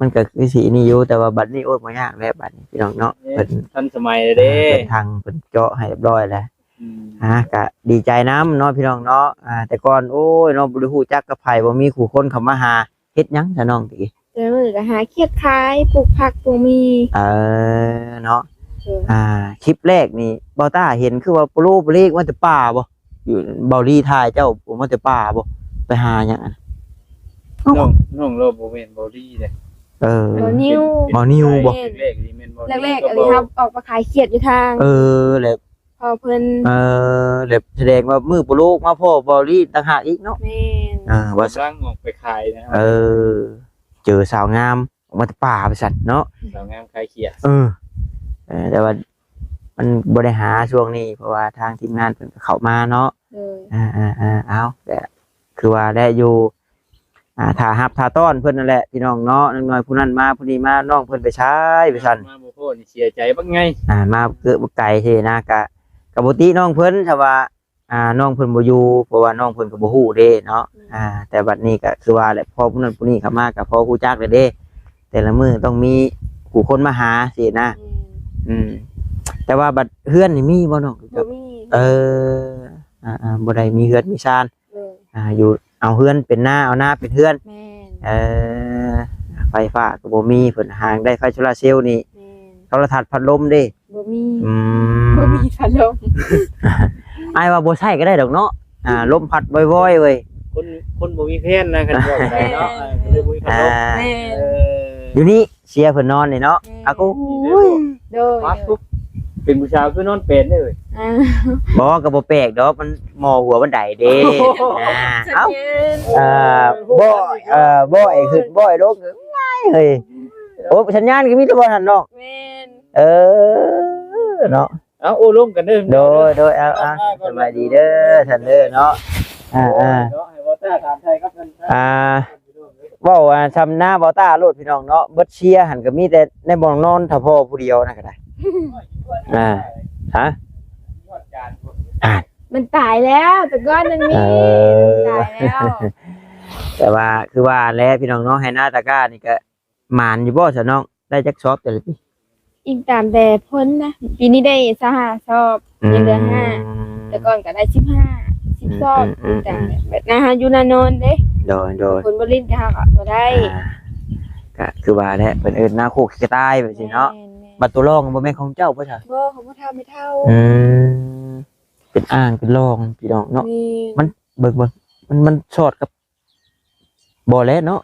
ມັນກະຄືຊິນີ້ຢູ່ ແຕ່ວ່າບັດນີ້ ໂອ້ຍ ບໍ່ຍາກແລ້ວບັດນີ້ ພີ່ນ້ອງເນາະ ເອີ ເພິ່ນທັນສະໄໝແລ້ວເດ້ ເອີ ເພິ່ນທັງ ເພິ່ນເຈາະໃຫ້ຮຽບຮ້ອຍແລ້ວ ອືມ ອ່າ ກະດີໃຈນຳເນາະ ພີ່ນ້ອງເນາະ ອ່າ ແຕ່ກ່ອນ ໂອ້ຍ ເນາະ ບໍ່ໄດ້ຮູ້ຈັກກັບໃຜ ບໍ່ມີຄູ່ຄົນເຂົ້າມາຫາ ເຮັດຫຍັງຊະນ້ອງ? ແຕ່ມື້ກໍຫາຂຽດຂາຍ ປູກຜັກປູກໝີ່ ເອີ ເນາະ ເອີ ອ່າ ຄລິບແລກນີ້ ບ່າວຕ້າເຫັນຄືວ່າໂປໂລໂປເລກມາແຕ່ປ່າບໍ່? ຢູ່ ເບົາລີຖ່າຍເຈົ້າອອກມາແຕ່ປ່າບໍ່? ໄປຫາຫຍັງອັນນັ້ນ? ນ້ອງ ນ້ອງລາວບໍ່ແມ່ນເບົາລີເດ້ ເອີ ເບົານິວ ເປັນ ເບົານິວບໍ່? ແລກໆນີ້ແມ່ນເບົານິວ ແລກໆອັນນີ້ເຮົາອອກໄປຂາຍຂຽດຢູ່ທາງ ເອີ ແລ້ວ ພໍ່ເພິ່ນ ເອີ ແລ້ວສະແດງວ່າມື້ໂປໂລມາພໍ້ເບົາລີຕ່າງຫາກອີກເນາະ ແມ່ນ ອ່າ ວ່າກຳລັງອອກໄປຂາຍນະ ເອີ ເຈີສາວງາມອອກມາແຕ່ປ່າວ່າຊັ້ນເນາະ ສາວງາມຂາຍຂຽດ ເອີ ເອີ ແຕ່ວ່າມັນບໍ່ໄດ້ຫາຊ່ວງນີ້ ເພາະວ່າທາງທີມງານເພິ່ນກໍເຂົ້າມາເນາະ ໂດຍ ອ່າໆໆ ເອົາ ແຕ່ຄືວ່າແຫຼະຢູ່ ອ່າ ຖ້າຮັບຖ້າຕ້ອນເພິ່ນນັ້ນແຫຼະ ພີ່ນ້ອງເນາະ ນ້ອຍໆ ຜູ້ນັ້ນມາ ຜູ້ນີ້ມາ ນ້ອງເພິ່ນໄປໃສວ່າຊັ້ນ ມາບໍ່ພໍ້ນີ້ເສຍໃຈບັກໃຫຍ່ ອ່າ ມາເກີດບັກໄກເທນາ ກະ ກະບໍ່ຕິນ້ອງເພິ່ນ ຖ້າວ່າ ອ່າ ນ້ອງເພິ່ນບໍ່ຢູ່ ເພາະວ່ານ້ອງເພິ່ນກໍບໍ່ຮູ້ເດ້ເນາະ. ແມ່ນ ອ່າ ແຕ່ບັດນີ້ກໍຄືວ່າແຫຼະ ພໍຜູ້ນັ້ນຜູ້ນີ້ເຂົ້າມາກໍພໍຮູ້ຈັກແລ້ວເດ້ ແຕ່ລະມື້ຕ້ອງມີຜູ້ຄົນມາຫາຊີ້ນະ. ແມ່ນ ອືມ ແຕ່ວ່າບັດເຮືອນນີ້ມີບໍ່ນ້ອງ? ບໍ່ມີ. ເອີ ອ່າໆ ບໍ່ໄດ້ມີເຮືອນມີຊານ. ໂດຍ ອ່າ ຢູ່ ເອົາເຮືອນເປັນນາ ເອົານາເປັນເຮືອນ. ແມ່ນ ເອີ ໄຟຟ້າກໍບໍ່ມີ ເພິ່ນຫາໄດ້ໄຟໂຊລາເຊວນີ້. ແມ່ນ ໂທລະທັດພັດລົມເດ້? ບໍ່ມີ. ອືມ ບໍ່ມີພັດລົມ. ອ້າຍວ່າບໍ່ໃຊ້ກໍໄດ້ດອກເນາະ ອ່າ ລົມພັດວອຍໆເວີຍ. ຄົນ ຄົນບໍ່ມີແຟນນະ ຄັນເວົ້າກໍໄດ້ເນາະ. ແມ່ນ ເອີ ກໍເລີຍບໍ່ມີພັດລົມ. ແມ່ນ ເອີ ຢູ່ນີ້ເຊຍເພິ່ນນອນນີ້ເນາະ. ແມ່ນ ອາ ໂອ້ຍ ໂດຍ ປາດໂທ້ ເປັນຜູ້ສາວຄືນອນແປນເດ້ເວີຍ. ອ່າ ບໍ່ ກໍບໍ່ແປກດອກ ມັນໝໍ້ຫົວບັນໄດເດ້. ອ່າ ເອົ້າ ເອີ ບໍ່ ເອີ ບໍ່ໃຫ້ຂຶ້ນ ບໍ່ໃຫ້ລົງ ເອີຍ ໂອ້ ສັນຍານກໍມີແຕ່ບ່ອນຫັ້ນເນາະ. ແມ່ນ ເອີ ເນາະ. ເອົາ ໂອ້ລົມກັນເດີ. ໂດຍ ໂດຍ ເອົາ ເອົາ ສະບາຍດີເດີທ່ານເດີເນາະ. ອ່າ ອ່າ ເນາະ ໃຫ້ບໍ່ຕ້າຖາມໄທກັບເພິ່ນ ອ່າ ເວົ້າ ອ່າ ຊຳໜ້າບໍ່ຕ້າໂລດພີ່ນ້ອງເນາະ. ເບິດເຊຍຫັ້ນກໍມີແຕ່ໃນບ່ອນນອນຖ້າພໍ່ຜູ້ດຽວນັ້ນກໍໄດ້. ອ່າ ຮະ ອ່າ ມັນຕາຍແລ້ວ ແຕ່ກ່ອນມັນມີ. ເອີ ຕາຍແລ້ວ. ແຕ່ວ່າຄືວ່າແຫຼະພີ່ນ້ອງເນາະ ໄຮ່ນາຕາກ້ານີ້ກໍ ໝານຢູ່ບໍ່ຊະນ້ອງ? ໄດ້ຈັກຊອບແຕ່ລະປີ? ອີງຕາມແຕ່ຜົນນະ ປີນີ້ໄດ້ຊາວຫ້າຊອບ. ອືມ ຍັງເຫຼືອຫ້າ ແຕ່ກ່ອນກໍໄດ້ສິບຫ້າ ສິບຊອບ. ອືມ ອີງຕາມ ອືມ ແບບໜ້າເຮົາຢູ່ໜ້ານອນເດ້. ໂດຍ ໂດຍ ຄົນບໍ່ຫຼິ້ນກັບເຮົາກໍບໍ່ໄດ້. ອ່າ ກໍຄືວ່າແຫຼະ ເພິ່ນເອີ້ນໜ້າໂຄກຂີ້ກະຕ່າຍແບບຊີ້ເນາະ. ແມ່ນໆ. ບັດຕົວລອງບໍ່ແມ່ນຂອງເຈົ້າບໍ່ຊະ? ບໍ່ ຂອງພໍ່ເຖົ້າແມ່ເຖົ້າ. ອືມ ເປັນອ່າງເປັນລອງພີ່ນ້ອງເນາະ. ແມ່ນ ມັນ ເບິ່ງ ເບິ່ງ ມັນ ມັນຊອດກັບ ບໍ່ແຫຼະເນາະ.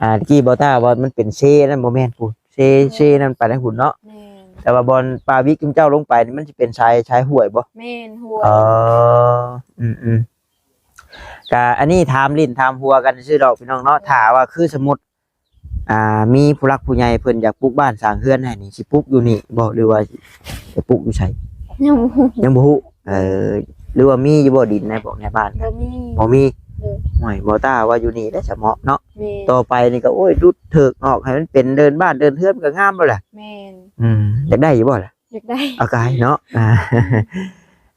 ອ່າ ຕະກີ້ບໍ່ຕ້າວ່າມັນເປັນເຊນັ້ນ ບໍ່ແມ່ນພຸ້ນ ເຊ ເຊນັ້ນໄປທາງພຸ້ນເນາະ. ແມ່ນ ແຕ່ວ່າບ່ອນປາວິກຈຸມເຈົ້າລົງໄປນີ້ ມັນຊິເປັນຊາຍ ຊາຍຫ້ວຍບໍ່? ແມ່ນ ຫ້ວຍ. ເອີ ອືມໆ ກະອັນນີ້ຖາມຫຼິ້ນຖາມຫົວກັນຊື່ໆດອກພີ່ນ້ອງເນາະ. ຖ້າວ່າຄືສົມມຸດ ອ່າ ມີຜູ້ຫຼັກຜູ້ໃຫຍ່ເພິ່ນຢາກປຸກບ້ານສ້າງເຮືອນໃຫ້ນີ້ ຊິປຸກຢູ່ນີ້ບໍ່ ຫຼືວ່າຈະປຸກຢູ່ໃສ? ຍັງບໍ່ຮູ້ ຍັງບໍ່ຮູ້. ເອີ ຫຼືວ່າມີຢູ່ບໍ່ດິນໃນພວກໃນບ້ານ? ບໍ່ມີ ບໍ່ມີ. ໂດຍ ໂອ້ຍ ບໍ່ຕ້າວ່າຢູ່ນີ້ແຫຼະສະເໝາະເນາະ. ແມ່ນ ຕໍ່ໄປນີ້ກໍ ໂອ້ຍ ດຸດເຖິກອອກໃຫ້ມັນເປັນເດີ່ນບ້ານເດີ່ນເຮືອນ ມັນກໍງາມແລ້ວແຫຼະ. ແມ່ນ ອືມ ຢາກໄດ້ຢູ່ບໍ່ລະ? ຢາກໄດ້ ເອົາກາຍເນາະ. ອ່າ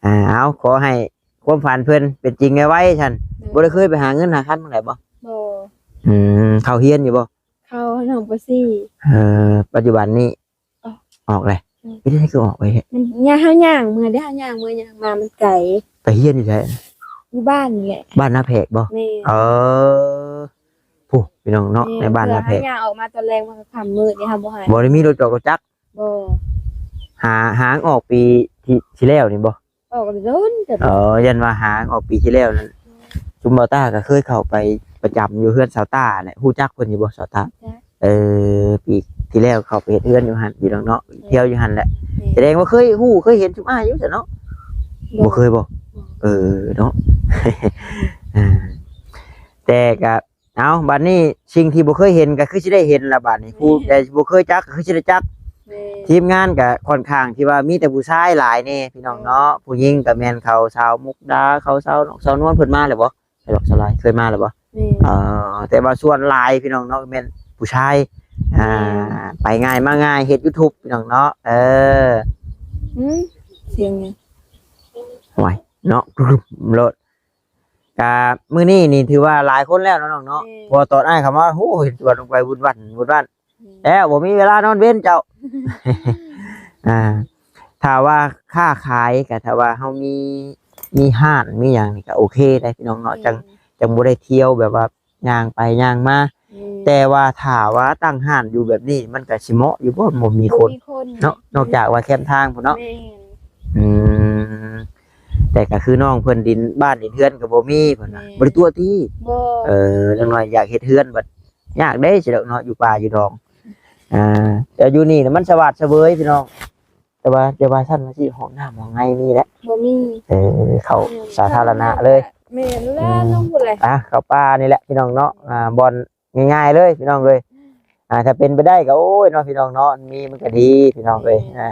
ອ່າ ເອົາ ຂໍໃຫ້ຄວາມຝັນເພິ່ນເປັນຈິງໄວໆຊັ້ນ. ໂດຍ ບໍ່ໄດ້ເຄີຍໄປຫາເງິນຫາຄຳທາງໃດບໍ່? ບໍ່. ອືມ ເຂົ້າຮຽນຢູ່ບໍ່? ເຂົ້າຫ້ອງ ປ.ສີ່. ເອີ ປັດຈຸບັນນີ້ ອອກ ອອກແລ້ວ. ອືມ ເຮັດຈັ່ງໃດຄືອອກໄວແທ້? ມັນຍ່າງ ເຮົາຍ່າງເມືອເດ້ ເຮົາຍ່າງເມືອ ຍ່າງມາ ມັນໄກ. ໄປຮຽນຢູ່ໃສ? ຢູ່ບ້ານນີ້ແຫຼະ. ບ້ານນາແພກບໍ່? ແມ່ນ. ເອີ ຜູ້ ພີ່ນ້ອງເນາະ. ແມ່ນ ໃນບ້ານນາແພກ ເຮົາຍ່າງອອກມາຕອນແລງ ມັນກໍຄ່ຳມືດເດ້ ເຮົາບໍ່ໃຫ້ ບໍ່ໄດ້ມີລົດຈອດລົດຈັກ. ບໍ່. ຫາ ຫາອອກປີທີ່ ທີ່ແລ້ວນີ້ບໍ່? ອອກແຕ່ດົນເຕີບ. ເອີ ຢ້ານວ່າຫາອອກປີທີ່ແລ້ວນັ້ນ. ອືມ ຊຸມບ່າວຕ້າກໍເຄີຍເຂົ້າໄປປະຈຳຢູ່ເຮືອນສາວຕ້າແຫຼະ. ຮູ້ຈັກເພິ່ນຢູ່ບໍ່ ສາວຕ້າ? ຈັກ. ເອີ ປີທີ່ແລ້ວເຂົ້າໄປເຮັດເຮືອນຢູ່ຫັ້ນພີ່ນ້ອງເນາະ. ແມ່ນ ທ່ຽວຢູ່ຫັ້ນແຫຼະ. ແມ່ນ ສະແດງວ່າເຄີຍຮູ້ເຄີຍເຫັນຊຸມອ້າຍຢູ່ຊັ້ນເນາະ. ບໍ່ ບໍ່ເຄີຍບໍ່? ບໍ່. ເອີເນາະ. ອ່າ ແຕ່ກໍ ເອົາ ບັດນີ້ສິ່ງທີ່ບໍ່ເຄີຍເຫັນກໍຄືຊິໄດ້ເຫັນລະບາດນີ້. ຜູ້ ແມ່ນ ໃດບໍ່ເຄີຍຈັກກໍຄືຊິໄດ້ຈັກ. ແມ່ນ ທີມງານກໍຂ້ອນຂ້າງທີ່ວ່າມີແຕ່ຜູ້ຊາຍຫຼາຍແດ່ພີ່ນ້ອງເນາະ. ແມ່ນ ຜູ້ຍິງກໍແມ່ນເຂົາສາວມຸກດາ ເຂົາສາວນອກສາວນວນ. ເພິ່ນມາແລ້ວບໍ່? ໄປດອກສະລາຍ ເຄີຍມາແລ້ວບໍ່? ແມ່ນ. ເອີ ແຕ່ວ່າສ່ວນຫຼາຍພີ່ນ້ອງເນາະ ແມ່ນຜູ້ຊາຍ. ອ່າ ແມ່ນ ໄປງ່າຍມາງ່າຍ ເຮັດ YouTube ພີ່ນ້ອງເນາະ. ເອີ ຫືມ ສຽງຫຍັງ? ໂອ້ຍ ເນາະ ໂລດ. ກະມື້ນີ້ນີ້ຖືວ່າຫຼາຍຄົນແລ້ວເນາະນ້ອງເນາະ. ແມ່ນ ເພາະວ່າຕອນອ້າຍເຂົ້າມາ ໂອ້ ເຫັນຈວດລົງໄປວຸ້ນວັ້ນວຸ້ນວັ້ນ. ແມ່ນ ແລ້ວບໍ່ມີເວລານອນເວັນເຈົ້າ. ອ່າ ຖ້າວ່າຄ້າຂາຍ ກະຖ້າວ່າເຮົາມີ ມີຮ້ານມີຫຍັງນີ້ກະໂອເຄໄດ໋ພີ່ນ້ອງເນາະ. ແມ່ນ ຈັ່ງ ຈັ່ງບໍ່ໄດ້ທ່ຽວແບບວ່າຍ່າງໄປຍ່າງມາ. ແມ່ນ ແຕ່ວ່າຖ້າວ່າຕັ້ງຮ້ານຢູ່ແບບນີ້ ມັນກະຊິເໝາະຢູ່ບໍ່? ບໍ່ມີຄົນ ບໍ່ມີຄົນເນາະ ນອກຈາກວ່າແຄມທາງພຸ້ນເນາະ. ແມ່ນ ອືມ ແຕ່ກໍຄືນ້ອງເພິ່ນ ດິນບ້ານດິນເຮືອນກໍບໍ່ມີເພິ່ນວ່າ. ແມ່ນ ບໍ່ໄດ້ຕົວະຕິ? ບໍ່. ເອີ ຢ່າງໜ້ອຍຢາກເຮັດເຮືອນບັດຍາກເດ້ ຊິດອກເນາະ ຢູ່ປ່າຢູ່ດອງ. ອ່າ ແຕ່ຢູ່ນີ້ນະມັນສະຫວາດສະເຫວີຍພີ່ນ້ອງ. ແຕ່ວ່າ ແຕ່ວ່າຊັ້ນວ່າຊິ ຫ້ອງນ້ຳຫ້ອງໃນມີແຫຼະ? ບໍ່ມີ. ເອີ ເຂົ້າ ອືມ ສາທາລະນະເລີຍ. ແມ່ນແລ້ວ ອືມ ນ້ອງຜູ້ໃດ ອ່ະ ເຂົ້າປ່ານີ້ແຫຼະພີ່ນ້ອງເນາະ. ອ່າ ບ່ອນ ງ່າຍໆເລີຍພີ່ນ້ອງເອີຍ. ອ່າ ຖ້າເປັນໄປໄດ້ກໍ ໂອ້ຍເນາະ ພີ່ນ້ອງເນາະ ມີມັນກໍດີພີ່ນ້ອງເອີຍ. ແມ່ນ ອ່າ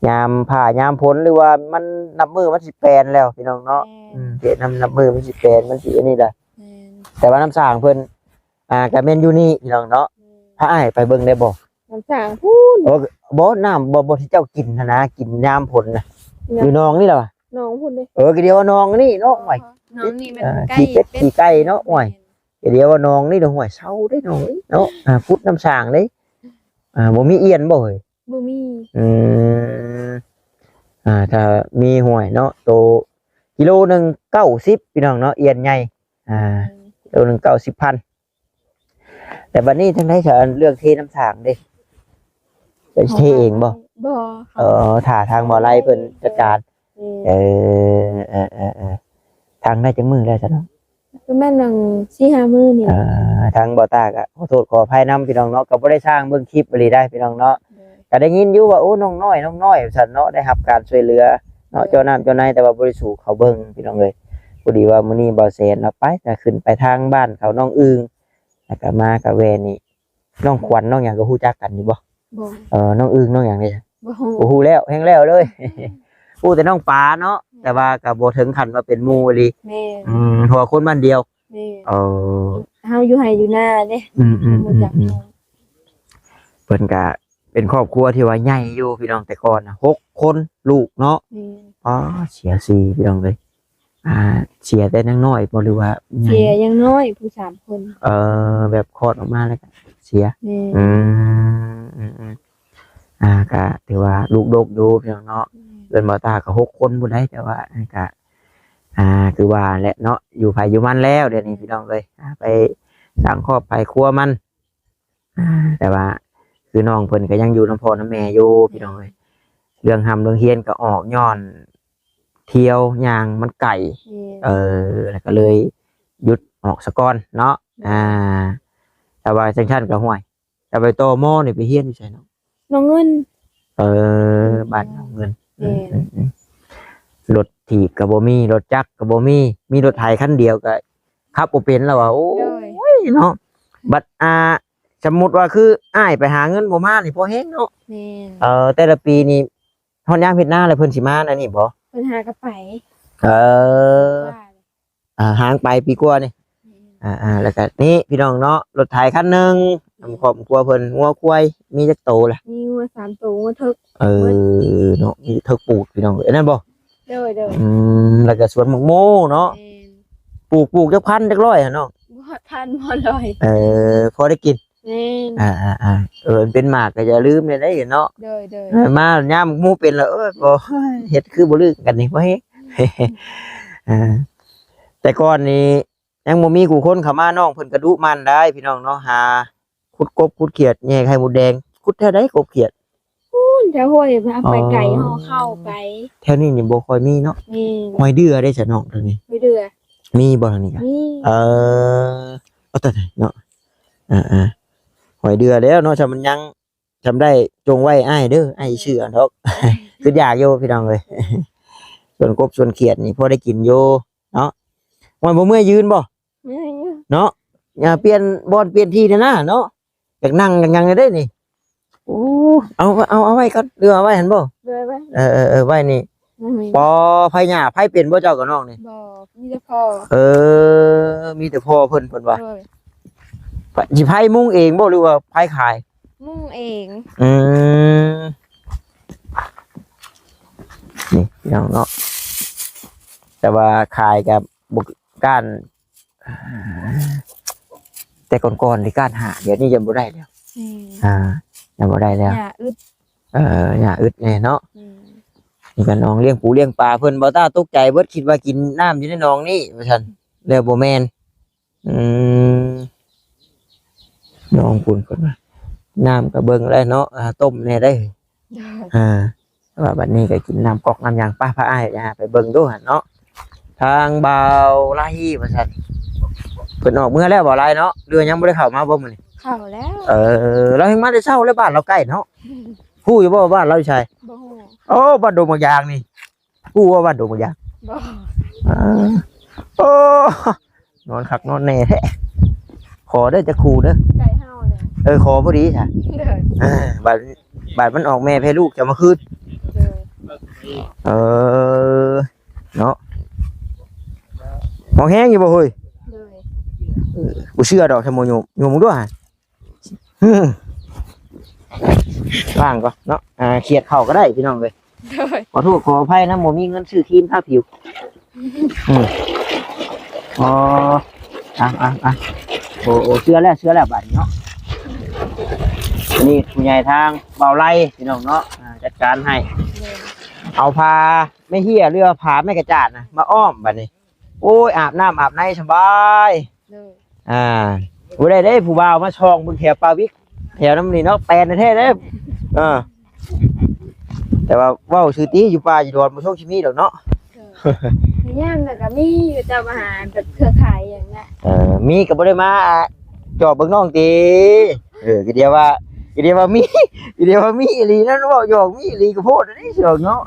ຍາມຟ້າຍາມຝົນ ຫຼືວ່າມັນນັບມື້ມັນຊິແປນແລ້ວພີ່ນ້ອງເນາະ. ແມ່ນ ອືມ ເຮັດນຳ ນັບມື້ມັນຊິແປນ ມັນຊິອັນນີ້ລະ. ແມ່ນ ແຕ່ວ່ານ້ຳສ້າງເພິ່ນ ອ່າ ກໍແມ່ນຢູ່ນີ້ພີ່ນ້ອງເນາະ. ແມ່ນ ພາອ້າຍໄປເບິ່ງໄດ້ບໍ່? ນ້ຳສ້າງພຸ້ນ. ໂອ້ ບໍ່ ນ້ຳ ບໍ່ ບໍ່ທີ່ເຈົ້າກິນຫັ້ນນະ ກິນຍາມຝົນນະ. ຢູ່ໜອງນີ້ລະວະ? ໜອງພຸ້ນເດ້. ເອີ ກະດຽວວ່າໜອງນີ້ເນາະ ໂອ້ຍ ໜອງນີ້ມັນ ເອີ ໃກ້ ຂີ້ເປັດ ເປັດ ຂີ້ໄກ່ເນາະ ໂອ້ຍ ກະດຽວວ່າໜອງນີ້ ໂອ້ຍ ເຊົາເດ້ໜອງນີ້ເນາະ ອາ ຂຸດນ້ຳສ້າງເດ້ ອາ ບໍ່ມີອ່ຽນບໍ່ເຮີ້ຍ? ບໍ່ມີ. ອືມ ອາ ຖ້າມີຫ້ວຍເນາະ ໂຕກິໂລໜຶ່ງເກົ້າສິບ ພີ່ນ້ອງເນາະ ອ່ຽນໃຫຍ່ ອາ ໂຕໜຶ່ງເກົ້າສິບພັນ. ແຕ່ບັດນີ້ທາງໃດສະ ເລື່ອງເທນ້ຳສ້າງເດ້ ຈະເທເອງບໍ່? ບໍ່. ເອີ ຖ້າທາງບໍ່ໄລເພິ່ນຈັດການ. ເອີ ເອີ ເອີ ເອີ ທາງໄດ້ຈັກມື້ແລ້ວຊະເນາະ? ປະມານໜຶ່ງ ສີ່ຫ້າມື້ນີ້. ເອີ ທາງບໍ່ຕາກະຂໍໂທດຂໍອະໄພນຳ ພີ່ນ້ອງເນາະ ກະບໍ່ໄດ້ຊ່າງເບິ່ງຄລິບອີ່ຫຼີໄດ໋ ພີ່ນ້ອງເນາະ. ກະໄດ້ຍິນຢູ່ວ່າ ໂອ້ ນ້ອງນ້ອຍ ນ້ອງນ້ອຍ ວ່າຊັ້ນເນາະ ໄດ້ຮັບການຊ່ວຍເຫຼືອເນາະ ເຈົ້ານ້ຳເຈົ້າໃນ ແຕ່ວ່າບໍ່ໄດ້ສູ່ເຂົາເບິ່ງ ພີ່ນ້ອງເອີຍ. ພໍດີວ່າມື້ນີ້ບ່າວແສນລາວໄປ ລາວຂຶ້ນໄປທາງບ້ານເຂົານ້ອງອຶ່ງ ແລ້ວກະມາກະແວ່ນີ້ ນ້ອງຂວັນນ້ອງຫຍັງກະຮູ້ຈັກກັນຢູ່ບໍ່? ບໍ່. ເອີ ນ້ອງອຶ່ງນ້ອງຫຍັງນີ້ ບໍ່ຮູ້. ບໍ່ຮູ້ແລ້ວ ແຮ່ງແລ້ວເລີຍ ຮູ້ແຕ່ນ້ອງປາເນາະ ແຕ່ວ່າກະບໍ່ເຖິງຂັ້ນວ່າເປັນໝູ່ອີ່ຫຼີ. ແມ່ນ. ອືມ ເພາະວ່າຄົນບ້ານດຽວ. ແມ່ນ. ເອີ ເຮົາຢູ່ໄຮ່ຢູ່ນາເດ້. ອືມໆ ເພິ່ນກະເປັນຄອບຄົວທີ່ວ່າໃຫຍ່ຢູ່ ພີ່ນ້ອງ ແຕ່ກ່ອນນະ ຫົກຄົນລູກເນາະ. ແມ່ນ. ອໍ ເສຍສີ່ ພີ່ນ້ອງເອີຍ. ອ່າ ເສຍແຕ່ນາງນ້ອຍບໍ່ ຫຼືວ່າໃຫຍ່? ເສຍຍັງນ້ອຍ ຜູ້ສາມຄົນ. ເອີ ແບບຄອດອອກມາແລ້ວກະເສຍ. ແມ່ນ. ອືມ ອືມໆ ອ່າ ກະຖືວ່າລູກດົກຢູ່ ພີ່ນ້ອງເນາະ. ແມ່ນ. ເພິ່ນບໍ່ຕາກະຫົກຄົນພຸ້ນໃດ໋ ແຕ່ວ່າກະ ອ່າ ຄືວ່າແຫຼະເນາະ ຢູ່ໃຜຢູ່ມັນແລ້ວ ດຽວນີ້ ພີ່ນ້ອງເອີຍ. ອ່າ ໄປສ້າງຄອບໄປຄົວມັນ. ອ່າ ແຕ່ວ່າຄືນ້ອງເພິ່ນກະຍັງຢູ່ນຳພໍ່ນຳແມ່ຢູ່ ພີ່ນ້ອງເອີຍ. ເລື່ອງຮ່ຳເລື່ອງຮຽນກະອອກຍ້ອນທ່ຽວຍ່າງມັນໄກ. ແມ່ນ. ເອີ ແລ້ວກະເລີຍຢຸດອອກສະກ່ອນເນາະ. ແມ່ນ. ອ່າ ແຕ່ວ່າຈັ່ງຊັ້ນກະ ຫ້ວຍ ແຕ່ໄປຕໍ່ມໍນີ້ໄປຮຽນຢູ່ໃສເນາະ? ໜອງເງິນ. ເອີ ບ້ານໜອງເງິນ. ແມ່ນ. ອືມໆ ລົດຖີບກະບໍ່ມີ ລົດຈັກກະບໍ່ມີ ມີລົດໄຖຄັນດຽວກະຂັບບໍ່ເປັນແລ້ວວ່າ. ໂອ້ຍ ໂດຍ ເນາະ. ບັດ ອ່າ ສົມມຸດວ່າຄືອ້າຍໄປຫາເງິນບໍ່ມານີ້ພໍແຮງເນາະ. ແມ່ນ. ເອີ ແຕ່ລະປີນີ້ຮອດຍາມເຮັດນາແລ້ວເພິ່ນຊິມາອັນນີ້ບໍ່? ເພິ່ນຫາກະໄປ. ເອີ ວ່າ ອ່າ ຫາງໄປປີກວ່ານີ້. ແມ່ນ. ອ່າໆ ແລ້ວກະນີ້ ພີ່ນ້ອງເນາະ ລົດໄຖຄັນໜຶ່ງ ນຳຄອບຄົວເພິ່ນ. ງົວຄວາຍມີຈັກໂຕລະ? ມີງົວສາມໂຕ ງົວເຖິກ. ເອີ ເນາະ ມີເຖິກປູດ ພີ່ນ້ອງເອີຍ ອັນນັ້ນບໍ່? ໂດຍໆ. ອືມ ແລ້ວກະສວນໝາກໂມເນາະ. ແມ່ນ. ປູກ ປູກຈັກພັນຈັກຮ້ອຍຫັ້ນເນາະ? ບໍ່ຮອດພັນ ບໍ່ຮ້ອຍ. ເອີ ພໍໄດ້ກິນ. ແມ່ນ. ອ່າໆໆ ເອີ ເປັນໝາກກະຢ່າລືມແດ່ເນາະ. ໂດຍໆ. ເອີ ມາຍາມໝູ່ເປັນລະ ເອີຍ ບໍ່ເຮັດຄືບໍ່ລຶກກັນນີ້ ບໍ່ເຮັດ. ອ່າ ແຕ່ກ່ອນນີ້ຍັງບໍ່ມີຄູ່ຄົນເຂົ້າມາ ນ້ອງເພິ່ນກະດຸໝັ່ນໄດ໋ ພີ່ນ້ອງເນາະ. ຫາຂຸດກົບຂຸດຂຽດ ແຍ່ໄຂ່ມົດແດງ ຂຸດແຖວໃດກົບຂຽດ? ພຸ້ນ ແຖວຫ້ວຍ ໄປໄກ ອໍ ຫໍ່ເຂົ້າໄປ. ແຖວນີ້ນີ້ບໍ່ຄ່ອຍມີເນາະ. ແມ່ນ. ຫ້ວຍເດືອເດ້ຊະນ້ອງ ທາງນີ້? ຫ້ວຍເດືອ ມີບໍ່ທາງນີ້ກະ? ມີ. ເອີ ເອົາແຕ່ເນາະ ອ່າໆ ຫ້ວຍເດືອແລ້ວເນາະ ຖ້າມັນຍັງ ຈຳໄດ້ຈົ່ງໄວ້ອ້າຍເດີ ອ້າຍຊິຊື້ເອົາດອກ. ຄືຢາກຢູ່ພີ່ນ້ອງເອີຍ ສວນກົບສວນຂຽດນີ້ພໍໄດ້ກິນຢູ່ເນາະ. ມັນບໍ່ເມື່ອຍຢືນບໍ່? ເມື່ອຍຢູ່ເນາະ. ຢ່າ ປ່ຽນບ່ອນປ່ຽນທີ່ແດ່ນາເນາະ ຢາກນັ່ງຢາກຫຍັງແດ່ເດ້ນີ້. ໂອ້ ເອົາ ເອົາ ເອົາໄວ້ກ່ອນ ຫຼືເອົາໄວ້ຫັ້ນບໍ່? ເອີ ເອີ ເອີ ໄວ້ນີ້. ປໍ ໄຜຫຍ້າ ໄຜເປັນບໍ່ເຈົ້າກັບນ້ອງນີ້? ບໍ່ ມີແຕ່ພໍ່. ເອີ ມີແຕ່ພໍ່ເພິ່ນ ເພິ່ນວ່າ. ໂດຍ. ຊິໄຜມຸງເອງບໍ່ ຫຼືວ່າໄຜຂາຍ? ມຸງເອງ. ອືມ ນີ້ພີ່ນ້ອງເນາະ ແຕ່ວ່າຂາຍກະບໍ່ກ້ານ ແຕ່ກ່ອນໆ ນີ້ກ້ານຫາ ດຽວນີ້ຍັງບໍ່ໄດ້ແລ້ວ. ອືມ ອ່າ ຍັງບໍ່ໄດ້ແລ້ວ ຫຍ້າອຶດ. ເອີ ຫຍ້າອຶດແດ່ເນາະ. ອືມ ນີ້ກະນ້ອງລ້ຽງປູລ້ຽງປາເພິ່ນ ບໍ່ຕ້າຕົກໃຈເບິດ ຄິດວ່າກິນນ້ຳຢູ່ໃນໜອງນີ້ວ່າຊັ້ນ ແລ້ວບໍ່ແມ່ນ. ອືມ ນ້ອງພຸ້ນເພິ່ນວ່າ ນ້ຳກະເບິ່ງແລ້ວເນາະ ອ່າ ຕົ້ມແດ່ໄດ໋. ໂດຍ. ອ່າ ແຕ່ວ່າບັດນີ້ກະກິນນ້ຳກອກນ້ຳຫຍັງ. ໄປ ພາອ້າຍໄປເບິ່ງດູຫັ້ນເນາະ ທາງບ່າວລາຮີວ່າຊັ້ນ. ເພິ່ນອອກເມືອແລ້ວ ບ່າວລາຮີເນາະ ຫຼືວ່າຍັງບໍ່ໄດ້ເຂົ້າມາບໍ່ມື້ນີ້? ເຂົ້າແລ້ວ. ເອີ ລາວແຮ່ງມາແຕ່ເຊົ້າແລ້ວ ບ້ານລາວໃກ້ເນາະ. ຮູ້ຢູ່ບໍ່ວ່າບ້ານລາວຢູ່ໃສ? ບໍ່ຮູ້. ໂອ້ ບ້ານດົງບັກຢາງນີ້. ຮູ້ວ່າບ້ານດົງບັກຢາງ? ບໍ່. ເອີ ໂອ້ ນອນຄັກນອນແນ່ແທ້. ຂໍເດີ ຈັກຄູ່ເດີ ໃກ້ເຮົາເລີຍ. ເອີ ຂໍພໍດີຊະ. ໂດຍ. ເອີ ບາດ ບາດມັນອອກແມ່ແພ້ລູກຈະມາຄືນ. ໂດຍ. ເອີ ເນາະ ຮອກແຮງຢູ່ບໍ່ເຮີ້ຍ? ໂດຍ. ເອີ ບໍ່ເຊື່ອດອກ ຖ້າບໍ່ໂຍມ ໂຍມເບິ່ງດູຫາ. ອືມ ລ້າງກ່ອນເນາະ. ອ່າ ຂຽດເຂົ້າກະໄດ້ພີ່ນ້ອງເອີຍ. ໂດຍ ຂໍໂທດຂໍອະໄພນຳ ບໍ່ມີເງິນຊື້ຄຣີມທາຜິວ. ອືມ ອໍ ອ່ະ ອ່ະ ອ່ະ ໂອ້ ໂອ້ ເຊື່ອແລ້ວ ເຊື່ອແລ້ວບາດນີ້ເນາະ. ອັນນີ້ຜູ້ໃຫຍ່ທາງເບົາໄລ ພີ່ນ້ອງເນາະ ອ່າ ຈັດການໃຫ້ ເອົາຜ້າແມ່ເຮຍ ຫຼືວ່າຜ້າແມ່ກະຈາດນະ ມາອ້ອມບາດນີ້. ໂອ້ຍ ອາບນ້ຳອາບໃນສະບາຍ. ໂດຍ ອ່າ ບໍ່ໄດ້ເດ້ ຜູ້ບ່າວມາສ່ອງເບິ່ງແຖວປາວິກ ແຖວນຳນີ້ເນາະ ແປນແທ້ເດ້. ເອີ ແຕ່ວ່າເວົ້າຊື່ຕິ ຢູ່ປ່າຢູ່ດອນບໍ່ຊົງຊິມີດອກເນາະ. ໂດຍ ຍາມນັ້ນກໍມີຢູ່ ເຈົ້າມາຫາແບບເຄືອຂ່າຍຫຍັງນະ. ເອີ ມີກໍບໍ່ໄດ້ມາ ອ່າ ຈອບເບິ່ງນ້ອງຕິ. ເອີ ກໍດຽວວ່າ ກໍດຽວວ່າມີ ກໍດຽວວ່າມີອີ່ຫຼີນັ້ນ ເວົ້າຫຍອກ ມີອີ່ຫຼີກໍໂພດອັນນີ້ດອກເນາະ.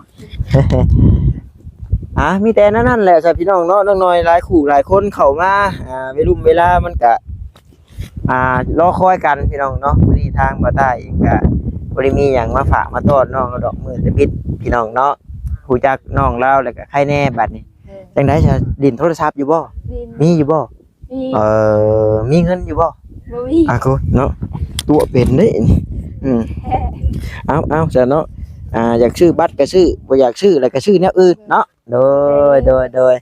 ອ່າ ມີແຕ່ແນວນັ້ນແຫຼະຊະພີ່ນ້ອງເນາະ ນ້ອງນ້ອຍຫຼາຍຄູ່ຫຼາຍຄົນເຂົ້າມາ ອ່າ ເວລຸມເວລາມັນກະ ອ່າ ລໍຄອຍກັນພີ່ນ້ອງເນາະ. ມື້ນີ້ທາງບ່າວຕ້າເອງກະບໍ່ໄດ້ມີຫຍັງມາຝາກມາຕ້ອນນ້ອງດອກ ມື້ຕະບິດພີ່ນ້ອງເນາະ ຮູ້ຈັກນ້ອງລາວແລ້ວກະໄຄແດ່ບາດນີ້. ເອີ ຈັ່ງໃດຊະ ຫຼິ້ນໂທລະສັບຢູ່ບໍ່? ຫຼິ້ນ ມີຢູ່ບໍ່? ມີ ເອີ ມີເງິນຢູ່ບໍ່? ບໍ່ມີ ອ່ະ ໂກ ເນາະ ຕົວະເປັນເດ້. ອືມ ເອົາ ເອົາ ຊັ້ນເນາະ ອ່າ ຢາກຊື້ບັດກໍຊື້ ບໍ່ຢາກຊື້ແລ້ວກໍຊື້ແນວອື່ນເນາະ. ໂດຍ ໂດຍ ໂດຍ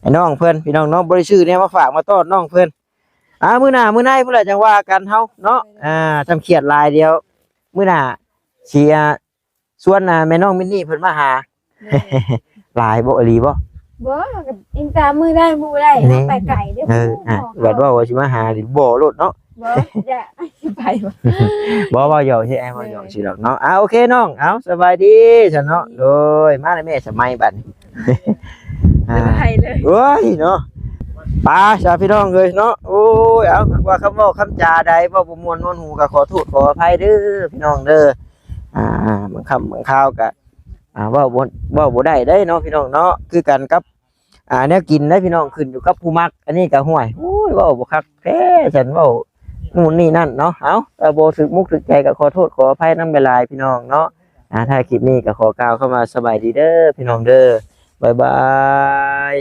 ໃຫ້ນ້ອງເພິ່ນ ພີ່ນ້ອງເນາະ ບໍ່ໄດ້ຊື້ແນວມາຝາກມາຕ້ອນນ້ອງເພິ່ນ. ອ່າ ມື້ໜ້າມື້ໃນພຸ້ນແຫຼະ ຈັ່ງວ່າກັນເຮົາເນາະ. ອ່າ ຊ່ຳຄຽດຫຼາຍ ດຽວມື້ໜ້າຊິ ອ່າ ຊວນ ອ່າ ແມ່ນ້ອງມິນນີ້ເພິ່ນມາຫາ. ໂດຍ ຫຼາຍບໍ່ ອີ່ຫຼີບໍ່? ບໍ່ ກໍອີງຕາມມື້ໄດ້ມື້ໄດ້ ນີ້ ເຮົາໄປໄກເດ້. ເອີ ອ່ະ ບັດເວົ້າວ່າຊິມາຫານີ້ບໍ່ໂລດເນາະ. ບໍ່ ຢ່າ ຊິໄປບໍ່? ບໍ່ ເວົ້າຫຍອກຊື່ ອ້າຍເວົ້າຫຍອກຊື່ດອກເນາະ. ອ່າ ໂອເຄນ້ອງ ເອົາ ສະບາຍດີຊັ້ນເນາະ. ໂດຍ ມາແລ້ວແມ່ສະໄໝບັດນີ້ ອ່າ ສະບາຍເລີຍ ໂອ້ຍເນາະ. ໄປຊະພີ່ນ້ອງເອີຍເນາະ. ໂອ້ຍ ເອົາ ວ່າຄຳເວົ້າຄຳຈາໃດເວົ້າບໍ່ມ່ວນນວນຫູ ກໍຂໍໂທດຂໍອະໄພເດີພີ່ນ້ອງເດີ. ອ່າ ບາງຄຳບາງຄາວກໍ ອ່າ ເວົ້າບໍ່ ເວົ້າບໍ່ໄດ້ເດ້ເນາະພີ່ນ້ອງເນາະ. ຄືກັນກັບ ອ່າ ແນວກິນເດ້ພີ່ນ້ອງ ຂຶ້ນຢູ່ກັບຜູ້ມັກ. ອັນນີ້ກໍ ຫ້ວຍ ໂອ້ຍ ເວົ້າບໍ່ຄັກແທ້ ຊັ້ນເວົ້າ ໂນ່ນນີ້ນັ້ນເນາະ. ເອົາ ຖ້າບໍ່ຖືກມຸກຖືກໃຈກໍຂໍໂທດຂໍອະໄພນຳຫຼາຍໆ ພີ່ນ້ອງເນາະ. ອ່າ ທ້າຍຄລິບນີ້ກໍຂໍກ່າວຄຳວ່າສະບາຍດີເດີພີ່ນ້ອງເດີ ບາຍບາຍ.